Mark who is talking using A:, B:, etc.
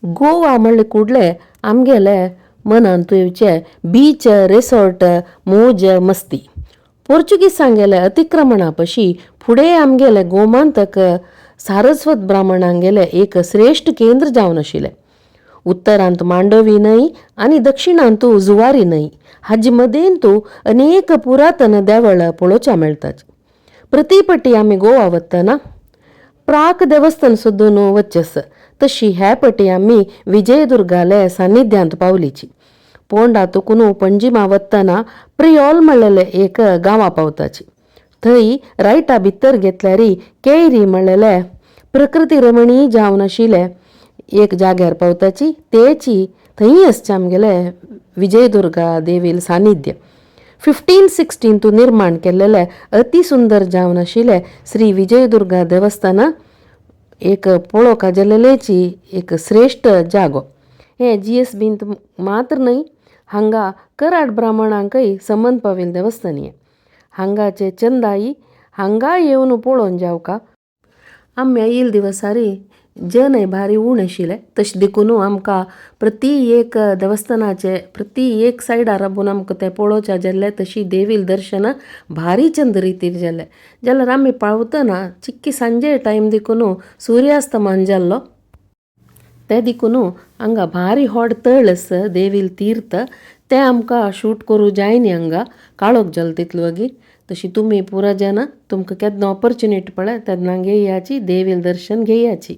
A: गोवा म्हणले कुडले आमगेले मनांत येवचे बीच, रिसॉर्ट, मौज मस्ती. पोर्चुगीजांगेले अतिक्रमणा पशी फुडें आमगेले गोमांतक सारस्वत ब्राह्मणांगेले एक श्रेश्ठ केंद्र जावन आशिल्लें. उत्तरांत मांडवी न्हंय आनी दक्षिणांत जुवारी न्हंय हाजे मदेंतू अनेक पुरातन देवळां पळोवच्या मेळटात. प्रती आमी गोवा वतना प्राक देवस्थान सोदून वचचें, तशी ह्या पटी आमी विजयदुर्गाले सान्निध्यांत पावलीची. पोंडा तुकून पणजिमा वतना प्रियोल म्हणलेले एक गांवा पावताची. थंय रायटा भितर घेतल्यार केरी म्हणलेले प्रकृती रमणीय जावन आशिल्ले एक जाग्यार पावताची. तेची थंय आसचें आमगेले विजयदुर्गा देवील सानिध्य. 1516 निर्माण केल्लेले अति सुंदर जावन आशिल्ले श्री विजयदुर्गा देवस्थान एक पळोवंक गेल्लेची एक श्रेश्ठ जागो. हें जी एस बींत मात्र न्हय, हांगा कराड ब्राह्मणांकय संबंद पाविल्लें देवस्थान हें. हांगाचे चंदाई हांगा येवन पळोवन जावका. आमी येयल दिवसारी जनय भारी उण आशिल्ले, तशें देखून आमकां प्रति एक देवस्थानाचे प्रति एक सायडार राबून आमकां तें पळोवच्या जाल्लें. तशी देवील दर्शन भारी चंद रितीर जालें. जाल्यार आमी पावतना चिक्की सांजे टायम देखून सुर्यास्तमान जाल्लो. ते देखून हांगा भारी व्हड तळ आसा, देवील तीर्थ, तें आमकां शूट करूं जायना, हांगा काळोख जालो तितलो वगी. तशी तुमी पुरा जाणां, तुमकां केन्ना ऑपॉर्चुनिटी पळय तेन्ना घेयाची, देवील दर्शन घेयाची.